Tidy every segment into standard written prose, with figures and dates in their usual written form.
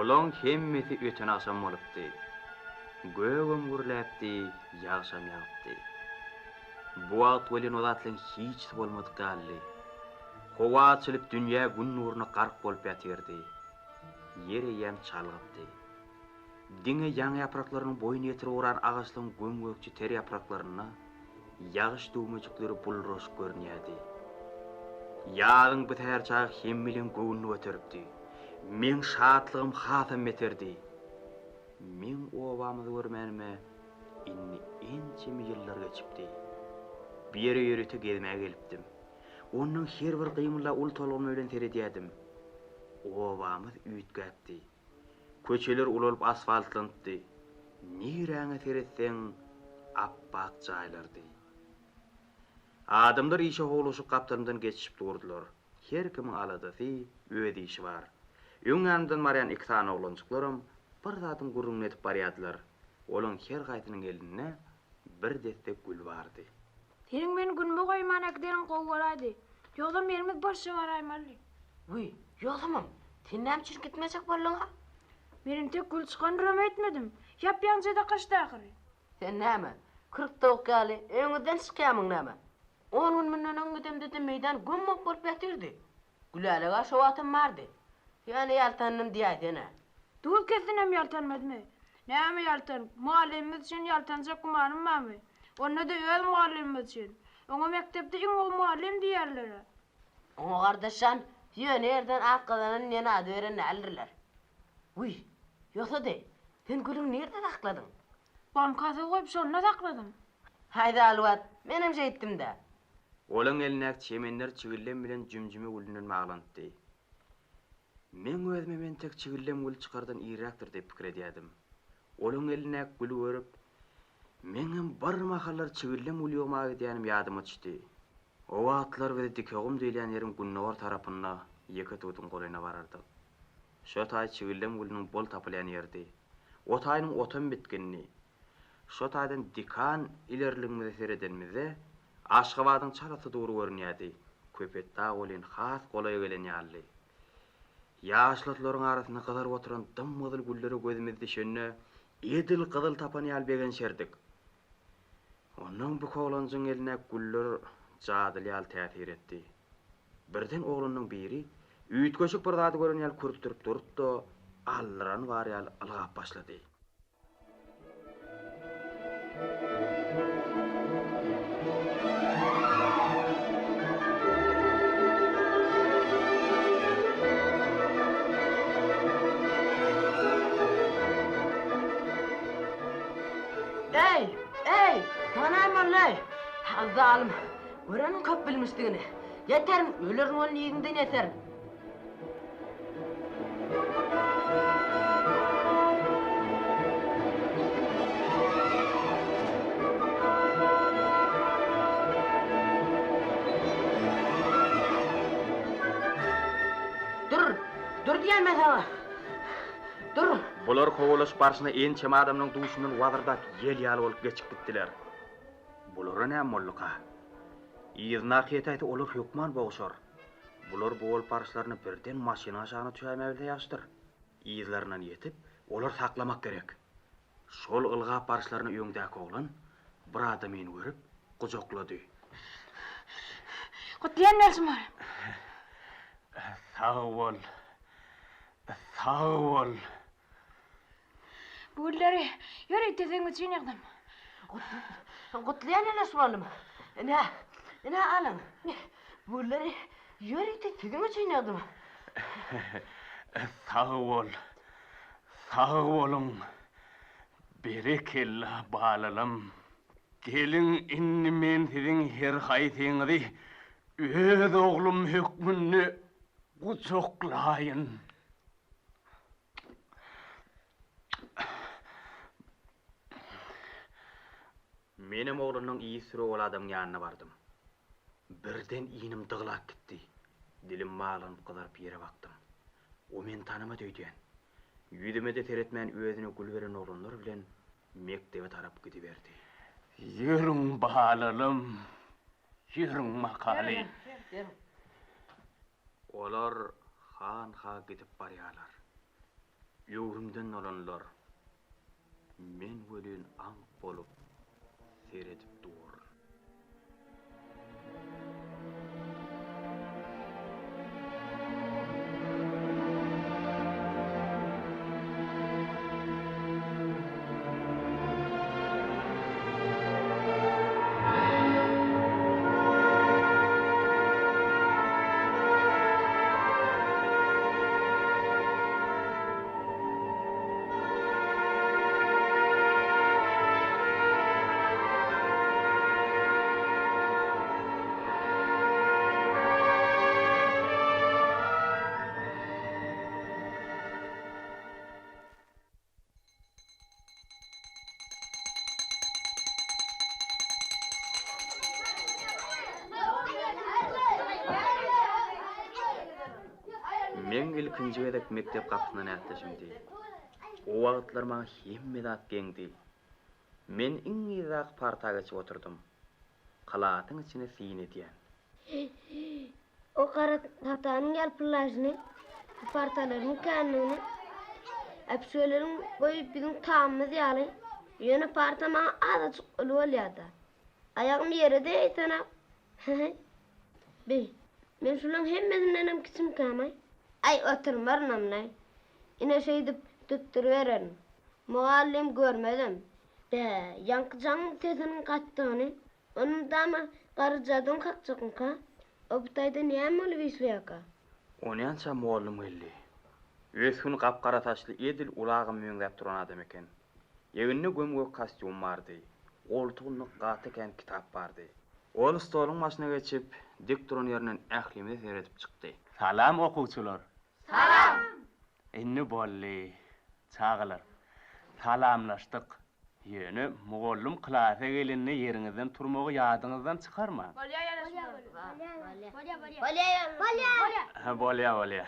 Bulaň hemmesi öten agşam bolupdy. Gögem gürläpdi, ýagşam ýagypdy. Bu wagt welin o zatlaryň hiçisi bolmadyk ýalydy. Howa açylyp dünýä gün nuruna gark bolup ýatyrdy. Ýer eýýäm çalgypdy. Diňe ýaňy ýapraklarynyň boýun ýetirip ugran agaçlaryň göm-gökje ter ýapraklarynda ýagyş düwmejikleri bulduraşyp görünýärdi. Ýazyň bu säher çagy hemmeleň göwnüni göteripdi. Meň şatlygym hasam beterdi. Meň obamyzy görmänime indi ençeme ýyllar geçipdi. Bu ýere ýörite gezmäge gelipdim. Ondan her bir gymyla uly tolgunma bilen seredýärdim. Obamyz üýtgäpdi. Köçeler ulalyp asfaltlanypdy. Niräňe seretseň, ap-ak jaýlardy. Adamlar işe howlugşyp gapdalymdan geçişip durdular. Her kimiň aladasy, öz işi bar. Öň ýanymdan barýan iki sany oglanjyklaram bir zadyň gürrüňini edip barýardylar. Olaň her haýsynyň elinde bir desse gül bardy. Seniň meni günüme goýman äkideniň gowy bolaýdy. Ýogsam ýerimiz boşja baraýmalydy. Wiý, ýogsamam, sen näme üçin gitmejek bolduň-a? Men entek gül çykandyram öýtmedim. Ýap-ýaňyja-da gaçdy ahyry. Sen näme, kürk towuk ýaly öýüňizden çykýamyň näme? On gün mundan öň gidemde-de meýdan göm-gök bolup ýatyrdy. Gülälek-ä şo wagtam bardy. Ýöne ýaltandym diýäýsene. Duz kessenem ýaltanmadymy? Näme ýaltanyp, mugallymymyz üçin ýaltanjak gümanym barmy? Onda-da öz mugallymymyz üçin. Oňa mekdepde iň gowy mugallym diýýärler-ä. Oňa gardaş jan, ýöne ýerden at gazanan diýen ady beren däldirler. Wiý, ýogsa-da, sen gülüňi nirde sakladyň? Banka suw guýup şonda sakladym. Haý zalybat, menem şeýtdim-dä. Olaň elindäki çemenler çigillem bilen jümjüme gülünden baglanypdy. Meň özümem entek çigillem güli çykardan irräkdir diýip pikir edýärdim. Olaň elindäki güli görüp, meňem birmahallar çigillem gül ýygmaga gidýänim ýadyma düşdi. O wagtlar biz Dikegum diýilýän ýeriň gündogar tarapynda ýeke tuduň golaýyna barardyk. Şo taý çigillem gülüniň bol tapylýan ýeridi. O taýynyň otam bitgindi. Şo taýdan dikan ilerligimize seredenimizde, Aşgabadyň çalasy dury görünýärdi. Köpetdag welin has golaýa gelen ýalydy. Ýaşyl otlaryň arasynda gyzaryp oturan dym-gyzyl güllere gözümiz düşende, edil gyzyl tapan ýaly begenişerdik. Onnoň bu oglanjygyň eline güller jadyly ýaly täsir etdi. Birden oglanlaň biri üýtgeşik bir zady gören ýaly kürtdürip durdy-da, aldyrany bar ýaly ylgap başlady. Eý! Eý! Saňa näme boldy-eý? Ha, zalym! Göreniň köp bilmişdigini. Ýeterin, ölerin welin yzyňdan ýeterin. Dur! Dur diýýän men saňa! Dur! Bular kowalaşyp barşyna ençeme adamlaryň duşundan wazyrdap ýel ýaly bolup geçip gitdiler. Bulara näme bolduka? Yzyndaky ýetäýse olar hökman boguşar. Bular bu bolup baryşlaryna birden maşynyň aşagyna düşäýmäbilse ýagşydyr. Yzlaryndan ýetip, olary saklamak gerek. Şol ylgap baryşlaryna öňdäki oglan bir adamyny görüp, gujaklady. Gutlaýan gelşim bar. Sag bol. Sag bol. Bu gülleri ýörite seň üçin ýygdym. Gutlaýan ýoldaş mugallym. Ine, ine alyň. Bu gülleri ýörite siziň üçin ýygdym. Sag bol. Sag boluň. Berekella, balalam. Geliň, indi men siziň her haýsyňyzy öz oglum hökmünde gujaklaýyn. Menem oglanyň yz sürüp ol adamyň ýanyna bardym. Birden inim dyglap gitdi. Dilim baglanyp gyzaryp ýere bakdym. O meni tanamady öýdýän. Ýüzüme-de seretmän özüne gül beren oglanlar bilen mekdebe tarap gidiberdi. Ýörüň balalam, ýörüň makaly. Olar hanha gidip barýarlar. Öwrümden dolandylar. Men welin aňk bolup seredip durun. Meň ilkinji gezek mekdep gapysyndan ätleşimdi. O wagtlar maňa hemme zat geňdi. Men iň yzdaky parta geçip oturdym. Klasyň içine syn edýän. O gara tagtanyň ýalpyldaýşyny, bu partalaryň känligini, äpişgeleriň boýy biziň tamymyz ýaly, ýöne parta maňa azajyk uly bolýar-da. Aýagym ýere degäýsenak. He-he. Be, men şulaň hemmesindenem kiçimkäm-aý. Aý, oturmarynam-laý. Ine şeýdip tutdurybererin. Mugallym görmezem. Bä, ýaňky jaňyň sesiniň gaçdygyny Ony mydama garryjadan kakjakmyka? O bu taýda näme bolup işleýärka? Onýança mollum geldi. Ösgün gap-gara saçly edil uly agama meňzäp duran adam eken. Egninde göm-gök kostýum bardy. Goltugynda gaty kän kitap bardy. Ol stoluň başyna geçip, dik duran ýerinden ählimize seredip çykdy. Salam okuwçylar! Salam! Indi boldy, çagalar. Salamlaşdyk. Ýöne mugallym klasa gelende ýeriňizden turmagy ýadyňyzdan çykarmaň. Bolýa ýaraşmaz. Bolýa bolýa. Hä, bolýa bolýa.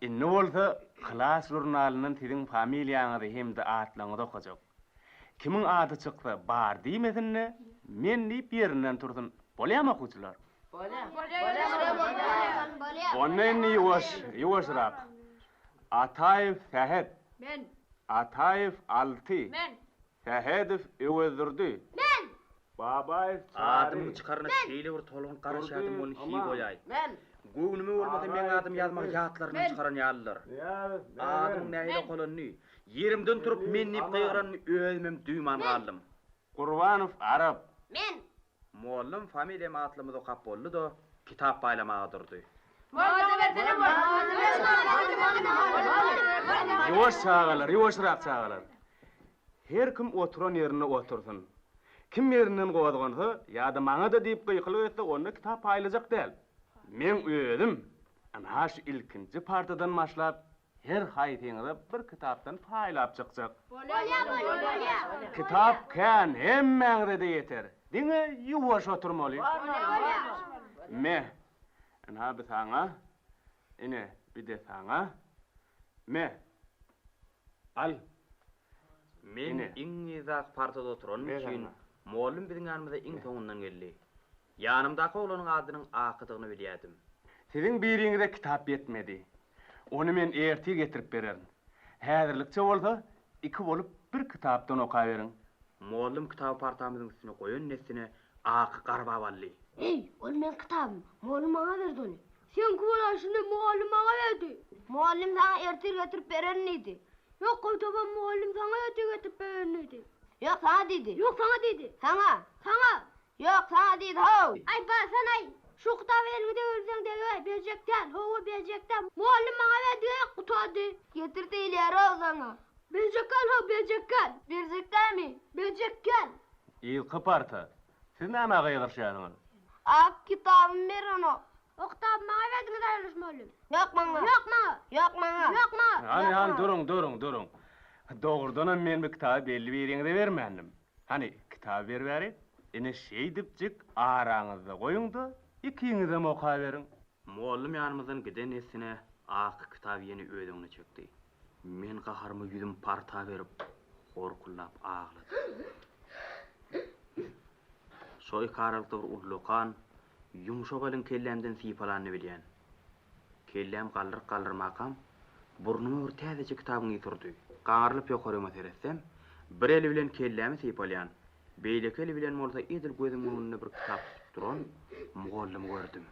Indi bolsa klas žurnalyndan siziň familiýaňyzy hem-de atlaryňyzy okajak. Kimiň ady çyksa bar diýmesin-de, men diýip ýerinden tursun. Bolýamy okuwçylar? Bolýa. Bolýa. Onda indi ýuwaş, ýuwaşrak. Ataýew Sähet. Men. Ataýew Alty. Men. Sähedow Öwezdurdy. Men. Babaýew Çary. Adymy çykaryna şeýle bir tolgunyp garaşýardym welin hiý goýaý. Men. Göwnüme bolmasa meň adymy ýazmagy ýatlaryndan çykaran ýalydyr. Adymyň nähili okalanyny, ýerimden turup men diýip gygyranymy özümem duýman galdym. Gurbanow Arap. Men. Mollum familiýamy atlymyzy okap boldy-da, kitap paýlamaga durdy. Ýuwaş çagalar, ýuwaşrak çagalar. Her kim oturan ýerinde otursyn. Kim ýerinden gozgansa ýa-da maňa-da diýip gykylyk etse, onda kitap paýlajak däl. Meň özüm, ynha şu ilkinji partadan başlap, Her haýsyňyza bir kitapdan paýlap çykjak. Bolýa, bolýa. Kitap kän, hemmäňize-de ýeter. Diňe ýuwaş oturmaly. Bolýa. Me, ynha bi saňa, ine, bi-de saňa. Me, al. Men iň yzdaky partada oturanym üçin, mugallym biziň ýanymyza iň soňundan geldi. Ýanymdaky oglanyň adynyň Akydygyny bilýärdim. Siziň biriňize kitap ýetmedi. Ony men ertir getirip bererin. Häzirlikçe bolsa, iki bolup bir kitapdan okaberiň. Mollum kitaby partamyzyň üstüne goýan dessine Aky garbap aldy. Eý, ol meň kitabym. Mollum maňa berdi ony. Seňki bolan şuny mugallym maňa berdi. Mugallym saňa ertir getirip bererin diýdi. Ýok, gaýtabam mugallym saňa ertir getirip bererin diýdi. Ýok, saňa diýdi. Ýok, saňa diýdi. Saňa. Saňa. Ýok, saňa diýdi, how! Aý, barsana-aý! Şu kitaby eliňe degirseň degeý, berjek däl, hawa, berjek däl. Mugallym maňa berdi, gutardy. Getir diýilýär-ow saňa. Berjek däl, how, berjek däl. Berjek dälmi? Berjek däl. Yzky parta. Siz nämä gygyryşýarsyňyz? Ak kitabymy berenok. O kitaby maňa berdiňiz, Aýralyş mugallym. Ýok maňa. Ýok maňa. Ýok maňa. Ýok maňa. Hany, hany, duruň, duruň, duruň. Dogrudanam men bu kitaby belli biriňize bermändim. Hany, kitaby ber bäri. Ine, şeýdipjik araňyzda goýuň-da, ikiňizem okaberiň. Mollum ýanymyzdan giden dessine Aky kitaby ýene öz öňüne çekdi. Men gaharyma ýüzümi parta berip, horkuldap agladym. Şo ikaralykda bir ullakan, ýumşak eliň kellämden sypalanyny bilýän. Kellämi galdyryp-galdyrmakam. Burnuma bir täzeje kitabyň ysy urdy. Gaňrylyp ýokaryma seretsem, bir eli bilen kellämi sypalýan, beýleki eli bilen bolsa edil gözümiň öňünde bir kitap tutup duran mugallymy gördüm.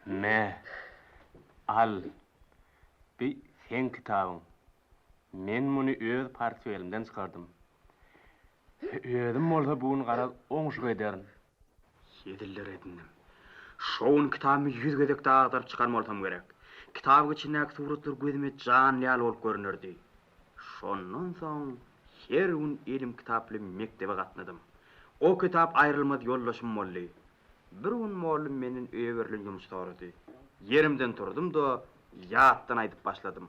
Me, al, bi seň kitabyň. Men muny öz portfelimden çykardym. Özüm bolsa bu gün garaz oňşuk ederin. Heziller edindim. Şo gün kitabymy ýüz gezek dagy agdaryp çykan bolsam gerek. Kitabyň içindäki suratlar gözüme janly ýaly bolup görünerdi. Şondan soň her gün elim kitaply mekdebe gatnadym. O kitap aýrylmaz ýoldaşym boldy. Bir gün mollum menden öýe berlen ýumşy sorady. Ýerimden turdum-da, ýatdan aýdyp başladym.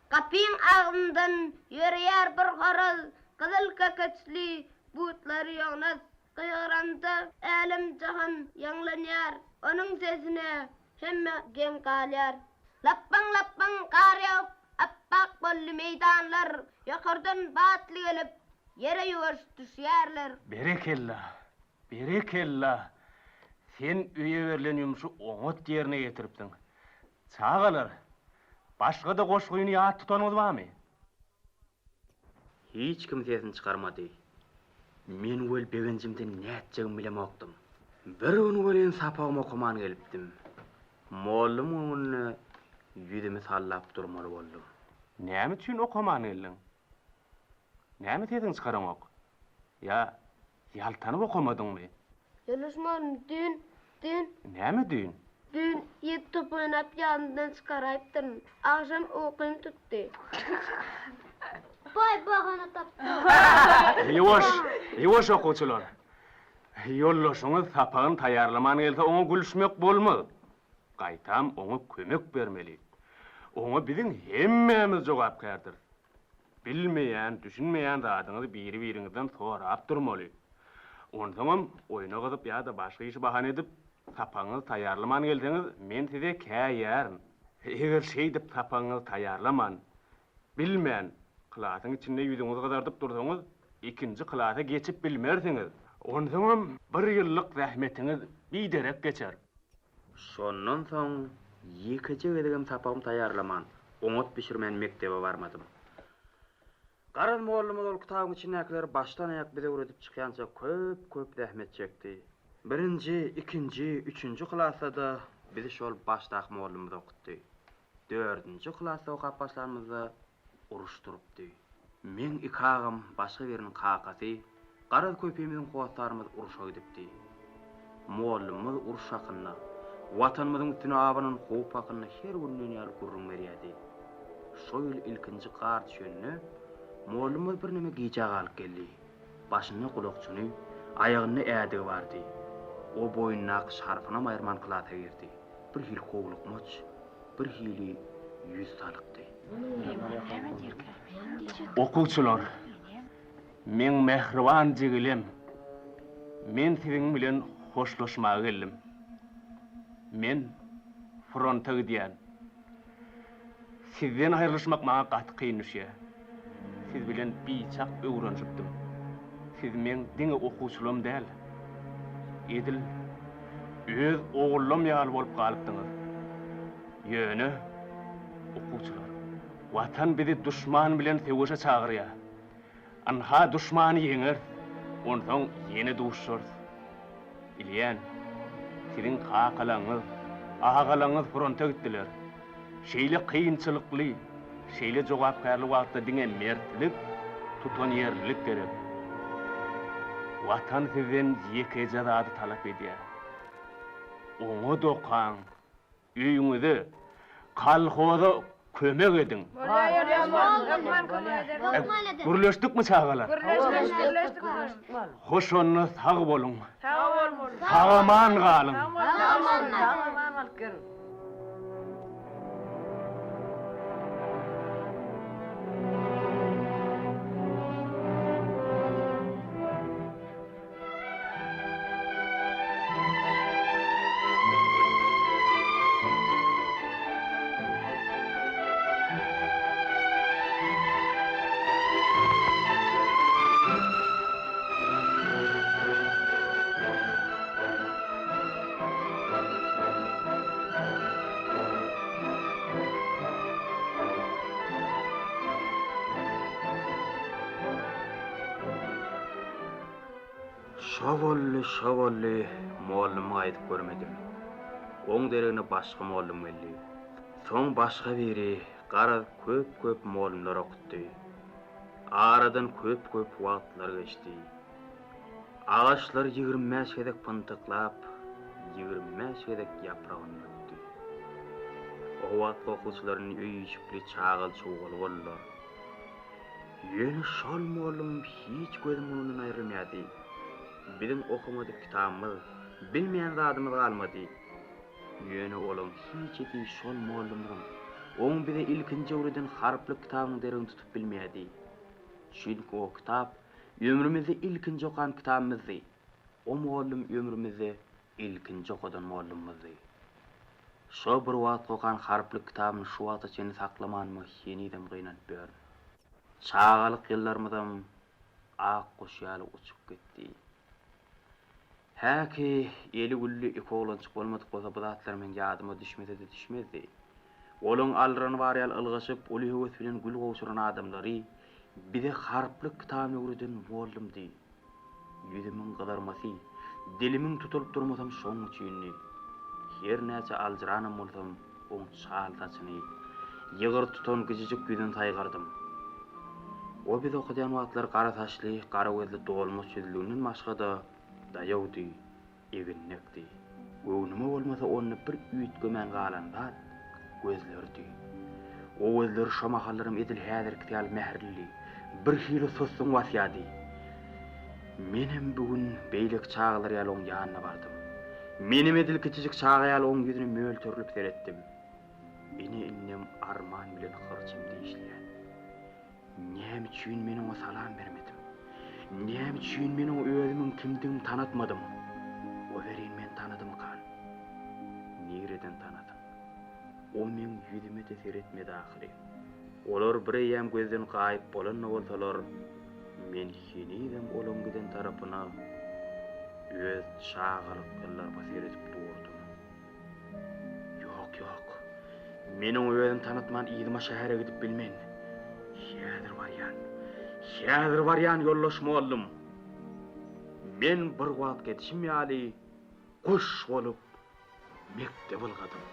Gapyň agzyndan ýöreýär bir horaz, Gyzyl kökeçli butlary ýognas. Gygyranda älem-jahan ýaňlanýar, Onuň sesine hemme geň galýar. Lapbaň-lapbaň gar ýagyp, apbak boldy meýdanlar, Ýokardan batly gelip, ýere ýuwaş düşýärler. Berekella! Berekella! Sen öýe berlen ýumşy oňat ýerine ýetiripsiň. Çagalar, başga-da goşgyny ýat tutanyňyz barmy? Hiç kim sesini çykarmady. Men wel begenjimden nätjegimi bilemokdym. Bir gün welin sapagymy okaman gelipdim. Mollumyň öňünde ýüzümi sallap durmaly boldum. Näme üçin okaman geldiň? Näme sesiňi çykaraňok? Ýa Ýaltanyp okamadyňmy? Ýoldaş mugallym, düýn, düýn. Näme düýn? Düýn ýedi top oýnap ýadymdan çykaraýypdyryn. Agşam ukym tutdy. Baý, bahana tapdy. Ýuwaş, ýuwaş okuwçylar. Ýoldaşyňyz sapagyny taýýarlaman gelse oňa gülüşmek bolmaz. Gaýtam oňa kömek bermeli. Oňa biziň hemmämiz jogapkärdiris. Bilmeýän, düşünmeýän zadyňyzy biri-biriňizden sorap durmaly. Onsoňam, oýna gyzyp ýa-da başga işi bahana edip, sapagyňyzy taýýarlaman gelseňiz, men size käýärin. Eger şeýdip sapagyňyzy taýýarlaman, bilmän, klasyň içinde ýüzüňizi gyzardyp dursaňyz, ikinji klasa geçip bilmersiňiz. Onsoňam, bir ýyllyk zähmetiňiz biderek geçer. Şondan soň ýekeje gezegem sapagymy taýýarlaman, oňat bişirmän mekdebe barmadym. Garaz, mollumyz ol kitabyň içindäkileri başdan-aýak bize öwredip çykýança köp-köp zähmet çekdi. Birinji, ikinji, üçünji klasda-da bizi şol başdaky mollumyz okutdy. Dördünji klasda okap başlanymyzda uruş turupdy. Meň iki agam, başga biriniň kakasy, garaz köpimiziň hossarymyz urşa gidipdi. Mollumyz uruş hakynda, Watanymyzyň üstüne abanan howp hakynda her gün diýen ýaly gürrüň berýärdi. Şo ýyl ilkinji gar düşende, mollumyz birneme gijä galyp geldi. Başynda gulakçyny, aýagynda ädigi bardy. O boýnundaky şarfynam aýyrman klasa girdi. Bir hili howlukmaç, bir hili ýüz salykdy. Okuwçylar, meň mähriban jigilem, men siziň bilen hoşlaşmaga geldim. Men fronta gidýän. Sizden aýrylyşmak maňa gaty kyn düşýär. Siz bilen biçak öwrenişipdim. Siz meň diňe okuwçylarym däl, edil öz ogullarym ýaly bolup galypdyňyz. Ýöne, okuwçylar, Watan bizi duşman bilen söweşe çagyrýar. Ynha duşmany ýeňeris, onsoň ýene duşarys. Bilýän, siziň kakalaňyz, agalaňyz fronta gitdiler. Şeýle kynçylykly, şeýle jogapkärli wagtda diňe mertlik, tutanýerlilik gerek. Watan sizden ýekeje zady talap edýär. Oňat okaň, Öýüňize, kolhoza kömek ediň. Gürleşdikmi çagalar? Hoş onda sag boluň. Sag-aman galyň. Şo boldy, şo boldy, mollumy gaýdyp görmedim. Oň deregine başga mollum geldi. Soň başga biri, garaz, köp-köp mollumlar okutdy. Aradan köp-köp wagtlar geçdi. Agaçlar 25 gezek pyntyklap, 25 gezek ýapragyny dökdi. O wagtky okuwçylar indi öý-işikli, çagaly-çugaly boldular. Ýöne şol mollumym hiç gözümiň öňünden aýrylmaýardy. Biziň okamadyk kitabymyz, bilmeýän zadymyz galmady. Ýöne olaň hiçisi şol mollumyzyň, oň bize ilkinji öwreden harplyk kitabynyň deregini tutup bilmeýärdi. Çünki o kitap ömrümizde ilkinji okan kitabymyzdy. O mollum ömrümizde ilkinji okadan mollumyzdy. Şo bir wagt okan harplyk kitabyny şu wagta çenli saklamanyma henizem gynanyp ýörün. Çagalyk ýyllarymyzam ak guş ýaly uçup gitdi. Häki, eli gülli iki oglanjyk bolmadyk bolsa bu zatlar meň ýadyma düşmese-de düşmezdi. Olaň alyrany bar ýaly ylgaşyp, uly höwes bilen gül gowşuran adamlary bize harplyk kitabyny öwreden mollumdy. Ýüzümiň gyzarmasy, dilimiň tutulyp durmasam şoň üçindi. Her näçe aljyranam bolsam, oň çal saçyny, ýygyrt tutan gijijik ýüzüni saýgardym. O bizi okadýan wagtlary gara saçly, gara gözli dolmuş ýüzlüginden başga-da daýawdy. Eginnekdi. Göwnüme bolmasa onda bir üýtgemän galan zat, gözleridi. O gözleri şo mahallaram edil häzirkisi ýaly mähirlidi, birhili sussuň basýardy. Menem bu gün beýleki çagalar ýaly oň ýanyna bardym. Menem edil kiçijik çaga ýaly oň ýüzüne mölterilip seretdim. Ine indem arman bilen hyrçym dişleýän. Näme üçin men oňa salam bermedim? Näme üçin men oňa özümiň kimdigimi tanatmadym? O welin meni tanadymykan? Nireden tanasyn? O meň ýüzüme-de seretmedi ahyry. Olar bireýýäm gözden gaýyp bolan-da bolsalar, men henizem olaň giden tarapyna öz çagalyk ýyllaryma seredip durdum. Ýok, ýok. Men oňa özümi tanatman yzyma şähere gidip bilmen. Häzir barýan. Häzir barýan, ýoldaş mollum. Men bir wagt gidişim ýaly guş bolup mekdebe ylgadym.